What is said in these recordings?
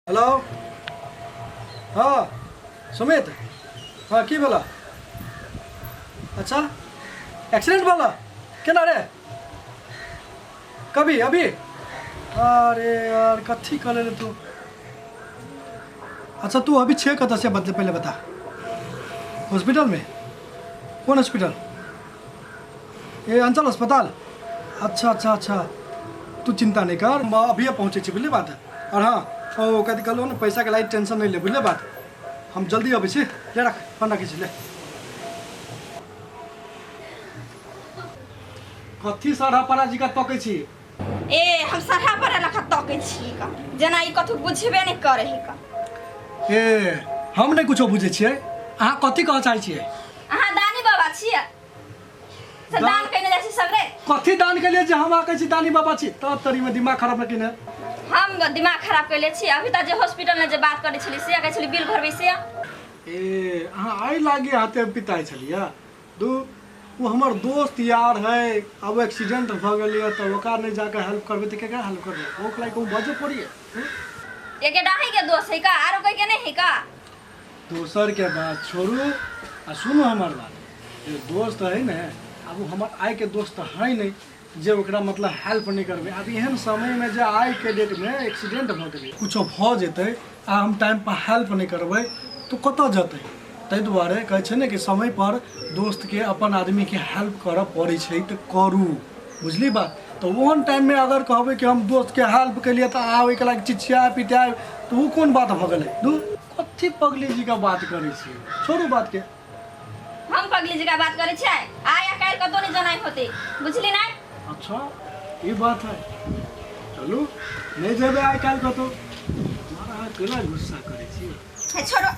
Hello. हाँ सुमित, हाँ की भेला? अच्छा एक्सीडेंट वाला केना रे? कभी अभी? अरे यार कथी कर ले तू? अच्छा तू अभी छे कतऽ से बदले पहले बता। हॉस्पिटल में? कौन हॉस्पिटल? ए अंचल अस्पताल। अच्छा अच्छा अच्छा, तू चिंता नहीं कर, हम अभी पहुँचे छी, बुझले बात। और हाँ ओ कथी कहलहुँ ने, पैसा के लागि टेंशन नहीं ले, बुझले बात। हम जल्दी अबै छी, ले रख फोन रखै छी, ले। कथी सरहा परा जी का तकै छी? ए हम सरहा परा लखा तकै छी का, जेना ई कथू बुझबे नहीं करे ही का। ए हम नहीं कुछो बुझै छियै, अहाँ कथी कहऽ चाहै छियै? अहाँ दानी बाबा छियै से दान कइने जाइ छी सगरे? कथी दान के लिए जे हम अहाँ कहै छी दानी बाबा छी? तब तरी में दिमाग खराब रखी ने। हम दिमाग खराब कैले छी? अभी त जे हॉस्पिटल में जे बात करै छली से कहै छली बिल भरबै से। ए अहाँ आइ लागी हाथे पिताइ छलियै दू, ओ हमर दोस्त यार है, अब एक्सीडेंट भऽ गेल तऽ ओकरा नहीं जाके हेल्प करबै तऽ केकरा हेल्प करबै? ओकरा कहूँ बजऽ पड़िए। एके डाही के दोस्त है का, आरो कोई के नहीं है का? दोसर के बात छोड़ू आ सुनू हमर बात। जे दोस्त है ने, आब ओ हमर आइ के दोस्त है नहीं जे ओकरा मतलब हेल्प नहीं करबै। आब एहन समय में जे आइ के डेट में एक्सीडेंट भऽ गेलै, कुछो भऽ जेतै आ हम टाइम पर हेल्प नहीं करबै तऽ कतऽ जेतै? ताहि दुआरे कहै छै ने कि समय पर दोस्त के अपन आदमी के हेल्प करऽ पड़ै छै, तऽ करू, बुझली बात। तऽ ओहन टाइम में अगर कहबै कि हम दोस्त के हेल्प केलियै तऽ आ ओहिके लागि चिचिया पिटाय, तऽ ओ कोन बात भऽ गेलै? दू कथी पगली जी के बात करै छियै, छोड़ू बात के। हम पगली जी का बात करै छियै? आइ आ काल्हि कतौ नहीं जनाइ होतै, बुझली ना? अच्छा ई बात है, चलू नहीं जेबै आइ काल्हि कतौ। अहाँ केना गुस्सा करै छियै? हे छोड़ो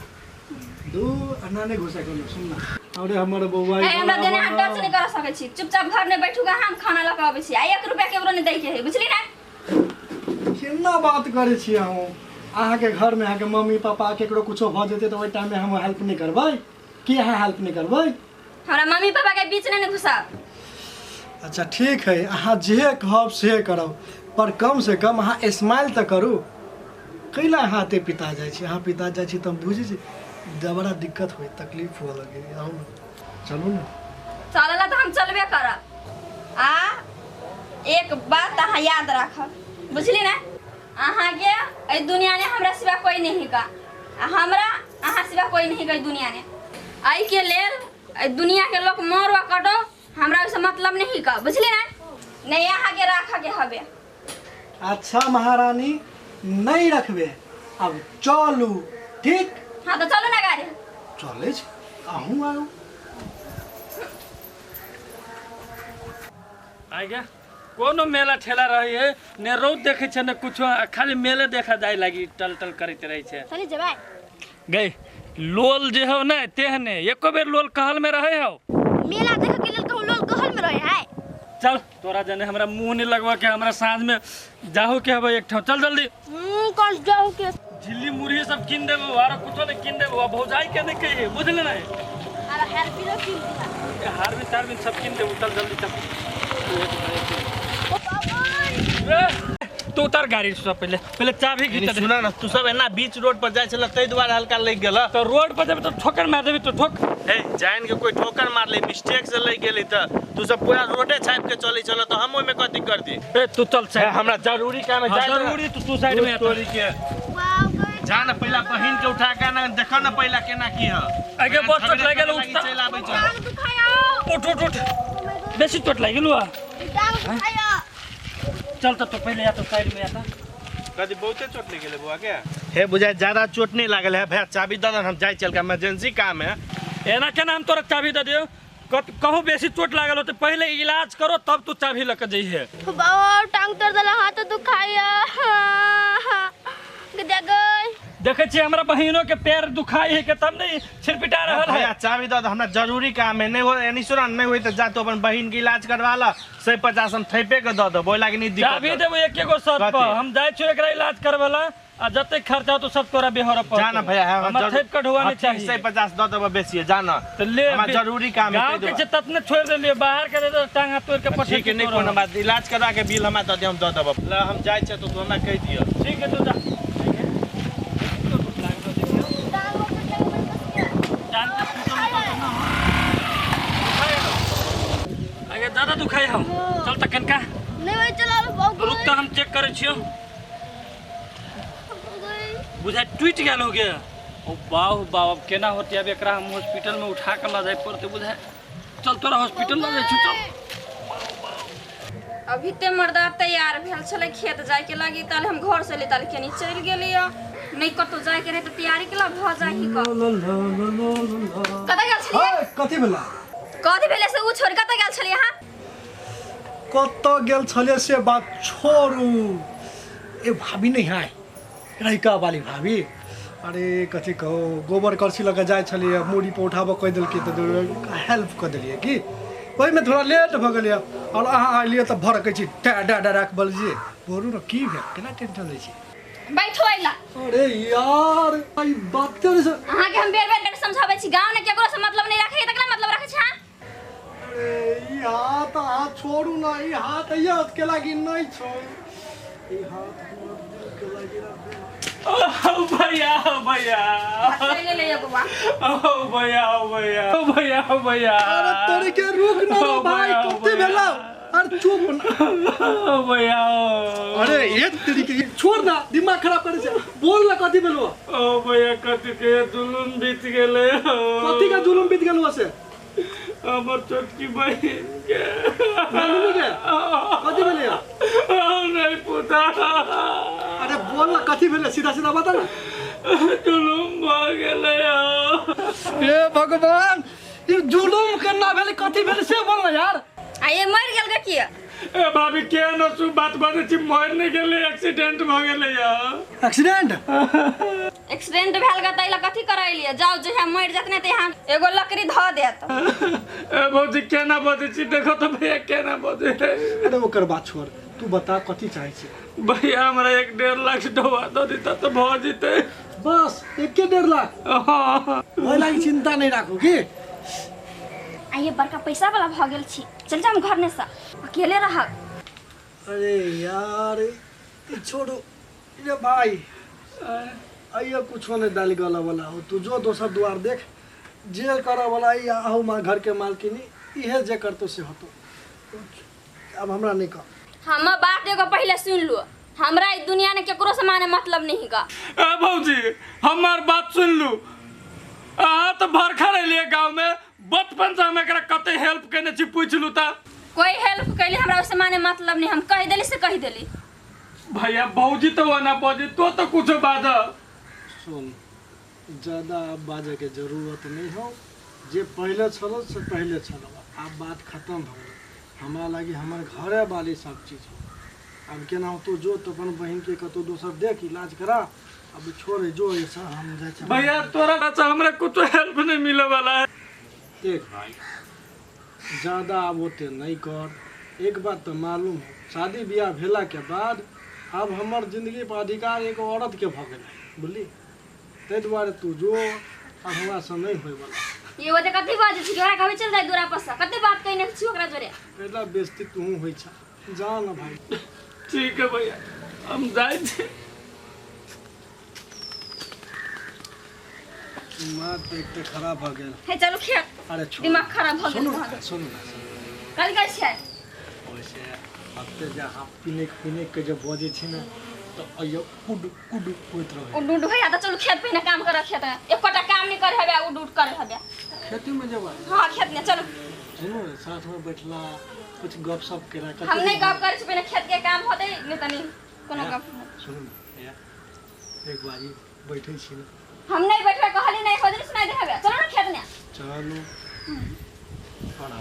दू अन्ना नहीं गुस्सा करू, सुन ना। अरे हमर बौआ हे हमरा देने अहाँ टच नहीं कर सकै छी, चुपचाप घर में बैठू गा, हम खाना लऽ कऽ अबै छी। आ 1 रुपया केकरो नहीं दै के है, बुझली ना? केना बात करै छियै अहूँ? अहाँके घरमे अहाँके मम्मी पापा केकरो कुछो भऽ जेतै तऽ ओहि टाइममे हम हेल्प नहीं करबै? की अहाँ हेल्प नहीं करबै? हमरा मम्मी पापा के बीच नहीं घुसाब। अच्छा ठीक है, अहाँ जे कहब से करब, पर कम से कम अहाँ स्माइल तऽ करू। कैला अहाँ एते पिता जाइ छी? अहाँ पिता जाइ छी तऽ हम बुझै छी बड़ा दिक्कत होइ, तकलीफ हुअ लगे। आउ ने, चलू ने। चलला तऽ हम चलबे करब। आ एक बात अहाँ याद राखब, बुझली ना? अहाँके एहि दुनिया में हमरा सिवा कोई नहीं का, आ हमरा अहाँ सिवा कोई नहीं का दुनिया में। एहि के लेल एहि दुनिया के लोग मरो कटो, हमरा ओहिसँ मतलब नहीं का, बुझली ना? नहीं अहाँके राखऽ के हबे। अच्छा महारानी, नहीं रखबे, अब चलू। ठीक? हाँ तो चलू ना गाड़ी। चलै छी, अहूँ आउ। आ गया कोनो मेला ठेला रही है ने, रौद देखे छे ने कुछो, खाली मेले देखा जाए लागी टल टल करते रहे छे। चली जेबै गई लोल जे हो ने तेहने एको बेर लोल कहल में रहे हो। मेला देखे के लेल कहूँ लोल कहल में रहे है। चल तोरा जने हमरा मुंह नहीं लगवा के, हमरा साँझ में जाहू के हबे एक ठो, चल जल्दी। कौन जाहू के? झिल्ली मुरही सब किन देबो, आरो कुछो नहीं किन देबो, भौजाई के नहीं कहिए, बुझले नहीं? आरो हारबिनो किन दिहा। हारबिन तारबिन सब किन देबो, चल जल्दी चल। तू उतर गाड़ी से पहले, पहले चाबी खींच दे। सुना ना, तू सब एना बीच रोड पर जाय छला तै दुआरे हल्का लग गेल। तो रोड पर जेबे तो ठोकर मार देबी, तो ठोक। ए जान के कोई ठोकर मारले, मिस्टेक से लग गेलै त तू सब पूरा रोडे छाप के चलै छला, तो हम ओइ में कथी करती? ए तू चल साइड, हमरा जरूरी काम है, जाय जरूरी, तू साइड में तोरी के जा ना, पहला बहिन के उठा के ना देखो ना पहला केना की है। आगे बहुत चोट लागल, उठ चल आबै छ। उठ उठ उठ, बेसी चोट लागि गेल। चल तो पहले या तो साइड में आता। कदी बहुते चोट लागि गेलै बुआ के? हे बुझाय ज्यादा चोट नहीं लागल है भैया, चाबी दऽ दन, हम जाय चल के, इमरजेंसी काम है। एना केना हम तोरा चाबी दऽ दियौ? कहूँ बेसी चोट लागल होते पहले इलाज करो तब तू चाबी लऽ के जइहे। बाबा टांग तोड़ देला, हाथ दुखाया। देखे छी हमरा बहिनो के पैर दुखाई है के तब नहीं छिरपिटा रहल है। भैया चाबी दऽ दे, हमरा जरूरी काम है, नहीं हो यानी सुन नहीं होई त जा तू अपन बहिन के इलाज करवा ल, 150 हम थैपे के दऽ देबो, ओइ लागी नहीं दिक्कत। चाबी देबो एक एगो शर्त पर, हम जाय छी एकरा इलाज करवेला आ जते खर्चा हो तो सब तोरा बेहर पर। जा ना भैया, हमरा थैप के ढोआ नहीं चाहिए। 150 दऽ देबो बेसी, जा ना। तो ले, हमरा जरूरी काम है, गांव के छै ततने छोड़ देलिए, बाहर के दे टांग हाथ तोड़ के पठे। ठीक है, नहीं कोनो बात, इलाज करवा के बिल हमरा दऽ दे, हम दऽ देबो। ल हम जाय छी तो तू हमरा कहि दिअ। ठीक है तू जा। छियो बुझा टूट गेल हो गया। ओ बाहु बाप अब केना होते, अब एकरा हम हॉस्पिटल में उठा के ल जाय पड़ते बुझा। चल तोरा हॉस्पिटल ल जाय छु चल। अभी ते मर्दा तैयार भेल छलै खेत जाय के लागी, ताले हम घर से ले ताले केनी चलि गेलियै। नहीं कतौ जाय के रहे त तैयारी के ला भ जाही क। कतऽ गेल छलियै? कथी भेला? कथी भेलै से उ छोड़ कतऽ गेल छलियै अहाँ? कतऽ गेल छलियै से बात छोड़ू। ए भाभी नहीं है रहिका वाली भाभी, अरे कथी कहो गोबर करसी लऽ के जाइ छलियै, मूड़ी पर उठाबऽ कहि देलकै तऽ हेल्प कऽ देलियै कि ओहिमे थोड़ा लेट भऽ गेलियै। और अहाँ अयलियै तऽ भड़कै छी डा डा डा डाक बलजियै। बोलू ने की भेल, केना टेंशन लै छी? बैठो अइला। अरे यार ई बात अहाँ के हम बेर बेर समझाबै छी, गाँव ने केकरो से मतलब नहीं राखै, तकरा मतलब राखै छै। अरे ई हाथ अहाँ छोड़ू ना, ई हाथ अइया के लागी नहीं छोड़, ई हाथ हमर दिल के लागी राखू। ओ भैया ओ भैया ले ले एगो बा। ओ भैया ओ भैया ओ भैया ओ भैया। अरे तोरी के रुक ना रे भाई, कते भेला? अरे चुप ना ओ भैया। अरे एक तोरी के छोड़ ना, दिमाग खराब करे छै। बोल ना कथी भेलो? ओ भैया कथी के जुलुम बीत गेलै। कथी के जुलुम बीत गेलो से? हमर छोटकी बहिन के नंदिनी के कथी भेलै? नहीं पता। अरे बोल ना कथी भेलै, सीधा सीधा बता ना। जुलुम भ गेलै। हे भगवान, ई जुलुम केना भेलै, कथी भेलै से बोल ना यार। आ ये मर गेल के किया? ए भाभी के न सु बात बाजै छी, मर नहीं गेलै, एक्सीडेंट भ गेलै यार। एक्सीडेंट? एक्सीडेंट भेल ग तैला कथी करैलियै? जाउ जहिया मर जात ने तहिया एगो लकड़ी ध देत। ए भौजी केना बजै छी, देखो तो भैया केना बजै। अरे ओकर बात छोड़, तू बता कथी चाहै छी? भैया हमरा 1-1.5 लाख ढोआ दऽ दिता तऽ भऽ जेतै। बस 1-1.5 लाख? हाँ। ओहि लागि चिंता नहीं राखू की। आ ये बड़का पैसा वाला भऽ गेल छी, चल जाम घर ने से अकेले रहब। अरे यार ई छोड़ू रे भाई, अइयो कुछो नहीं दालि गलऽ वाला हो। तू जो दोसर दुआर देख, जे करऽ वाला ई आहू माँ घर के मालकिनी इहे जे करतो से होतो। अब हमरा नहीं कह। हम बात एगो पहले सुन लो, हमरा ई दुनिया ने केकरो से माने मतलब नहीं का। ए भौजी हमार बात सुन लू, अहाँ तो भरखा रहलियै गाँव में, बचपन से हम एकरा कते हेल्प केने छी पूछ लू ता। कोई हेल्प कैली हमरा उससे माने मतलब नहीं, हम कह देली से कह देली। भैया भौजी तो वना बजे तो तो कुछ बाज। सुन, ज्यादा अब बाजे के जरूरत नहीं हो, जे पहले छलो से पहले छलो, अब बात खत्म हो गेल। हमरा लागी हमर घरे वाली सब चीज हो। अब केना होतो जो तो अपन बहिन के कतौ दोसर देख इलाज करा, अब छोड़ जो ऐसा हम जाइ छी। भैया तोरा से हमरा कुछ हेल्प नहीं मिले वाला है। देख भाई ज्यादा अब ओते नहीं कर, एक बात तो मालूम हो, शादी ब्याह भेला के बाद अब हमर जिंदगी पर अधिकार एक औरत के भऽ गेलै, बुझली? ताहि दुआरे तू जो अब हमरा से नहीं होय वाला। ये ओते कथी बाजै छी, ओकरा कहबै चल जाय दूरा पर से, कते बात कहने छी ओकरा जोरे। पहला बेइज्जती तू होइ छ, जा ना भाई। ठीक है भैया हम जाइ छी। माँ तो एक खराब भऽ गेल। हे चलू खेत। अरे छोड़, दिमाग खराब भऽ गेल। सुनू ना, कल गेल छै ओइसे हफ्ते जे अहाँ पिने पिने के जे बजै छी ने तऽ अइयो could could होइत रहै। उड उड होइया तऽ चलू खेत पहिने काम करऽ, खेत एकोटा काम नहीं करे हबे, उड उड करे हबे। खेती में जेबै? हां खेत ने चलू। सुनू साथ में बैठला कुछ गप सप केला। हम नहीं गप करै छी, पहिने खेत के काम होतै नहीं तनी कोनो गप। सुनू ना भैया, एक बारी बैठै छी ने। हम नहीं बैठबे कहली नहीं होतै सुनाई दे हबे, चलो ना खेत ने चलू। और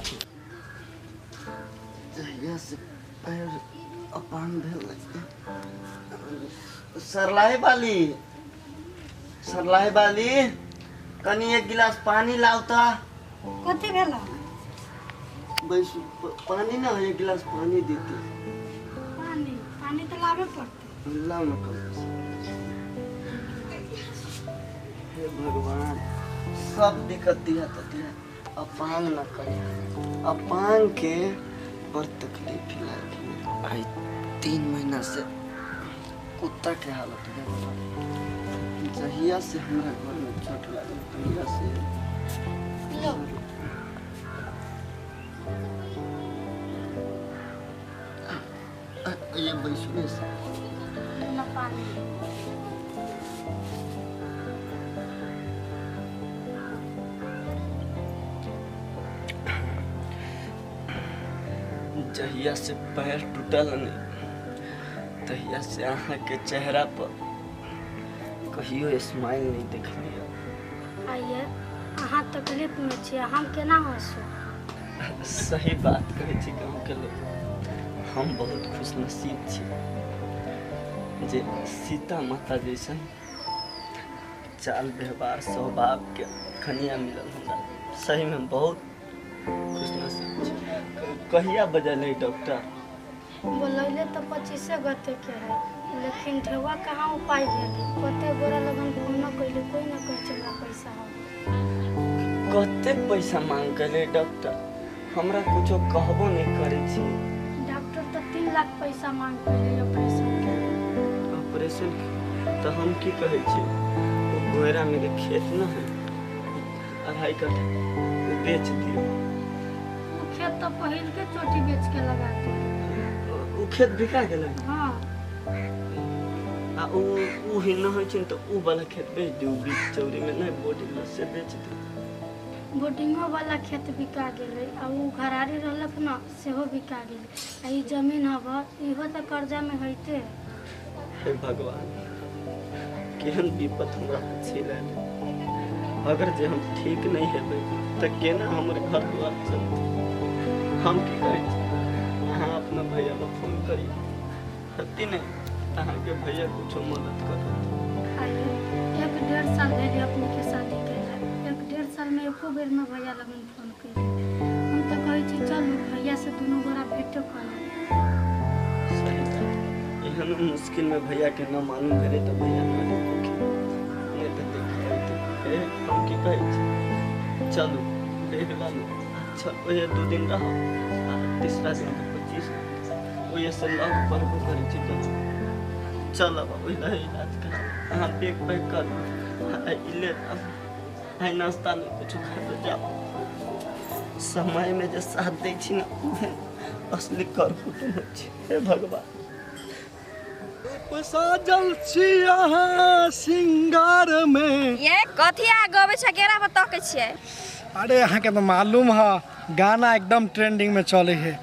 जहिया से पैर अपांग भेल सरलाहे बाली, सरलाहे बाली कनी एक गिलास पानी लावता। कथी भेल? बस पानी ना एक गिलास पानी देती। पानी पानी तो लावे पड़ते। लाओ ना कम। हे भगवान सब दिक्कत दिया तो दिया, अपांग ना करे, अपांग के बड़ तकलीफ लाइफ। आई 3 महीना से कुत्ता के हालत है। जहिया से हमरा घर में चोट लागल तहिया से ये बैसने से जहिया से पैर टूटल नहीं तहिया से अहाँ के चेहरा पर कहियो स्माइल नहीं देखलियै। आइए अहाँ तकलीफ में छी, हम केना हंसू? सही बात कहै छी गाँव के लोग, हम बहुत खुशनसीब छी जे सीता माता जैसन चाल व्यवहार स्वभाव के कनिया मिलल हमरा। सही में बहुत खुशनसीब छी। कहिया बजल है डॉक्टर? बोलैले तो 25 गते के है, लेकिन ठेवा कहाँ उपाय भेल? कते गोरा लगन फोन न कैले, कोई न कहै छै हमरा पैसा हो। कते पैसा मांग कैले डॉक्टर? हमरा कुछो कहबो नहीं करै छी। डॉक्टर तो 3 लाख पैसा मांग कैले ऑपरेशन के। ऑपरेशन तो हम की कहै छी, ओ गोयरा मेरे खेत न है 2.5 कट्ठा, ओ बेच दियो। ओ खेत तो पहिल के चोटी बेच के लगा दियो। ओ खेत बिका गेलै? हाँ। आ उ ही न होइ छै त उ वाला खेत बेच दियो, बीच चौरी में नहीं बोर्डिंग से बेच दियो। बोर्डिंगो वाला खेत बिका गेलै आ उ घरारी रहलक न सेहो बिका गेलै। आ ई जमीन हब इहो त कर्जा में होइते। हे भगवान, केहन विपत हमरा पर आयल। अगर जे हम ठीक नहीं हेबै त केना हमर घर द्वार चलतै? हम की करै छी, अहाँ अपना भैया पर फोन करी हती नहीं अहाँके भैया कुछो मदद करत। 1-1.5 साल भेल अपने के शादी केला, 1-1.5 साल में एको बेर न भैया लगन फोन कैले। हम तो कहै छी चलू भैया से दुनू गोरा भेटो करब। एहन मुश्किल में भैया के न मालूम भेलै त भैया न देखी नहीं त देखते। हम की कहै छी, चलू देख लालू। अच्छा ओहे 2 दिन रह, तीसरा दिन के 25 ओहे से लग पड़बो करै छी। चल अब ओहि लए इलाज करा, अहाँ बैग पैक करू, ले आइ नाश्ता नहीं कुछो खा के जाओ। समय में जे साथ दै छी ने उहे असली कर कुटुम होइ छै। हे भगवान, साजल छी अहाँ सिंगार में। ये कथी आ गबै छै केरा पर तकै छियै? अरे अहाँ के तो मालूम है गाना एकदम ट्रेंडिंग में चले है।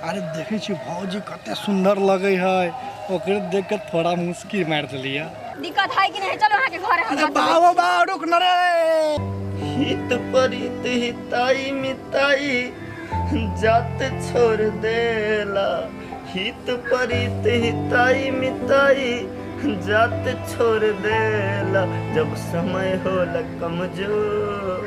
अरे देखै छी भौजी कते सुंदर लगे है, ओकरे देख के थोड़ा मुस्की मार देलिया। दिक्कत है कि नहीं? चलो अहाँ के घर हम। अरे बाबा बा रुक न रे। हित परित हिताई मिताई जात छोड़ देला, हित परित हिताई मिताई जात छोड़ देला, जब समय होला कमजोर,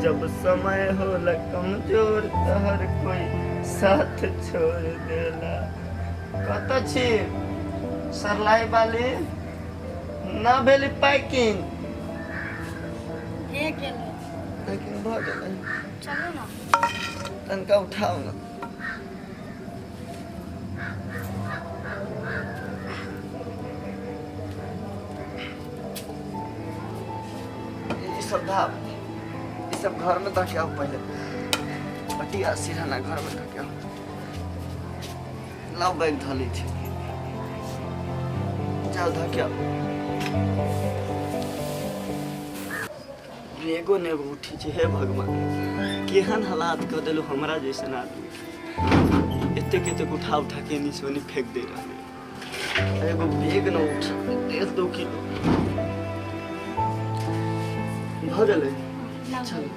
जब समय होला कमजोर तहर कोई साथ छोड़ देला। कत छी सरलाई वाली? ना भेली पैकिंग? भे गेलै। पैकिंग भ गेलै? चलू ना तनका उठाओ ना। ये सब धाप ये सब घर में धके आओ पहले, पटिया सिरहाना घर में धके आओ। लाओ बैग धऽ लै छी, जाओ धके आओ। एगो ने एगो उठी छै। हे भगवान, केहन हालात कऽ देलू हमरा जैसन आदमी। एतेक एतेक उठा उठा के एनी से ओनी फेंक दे रहलै। एगो बैग न उठ 1.5-2 किलो भऽ गेलै। चलू।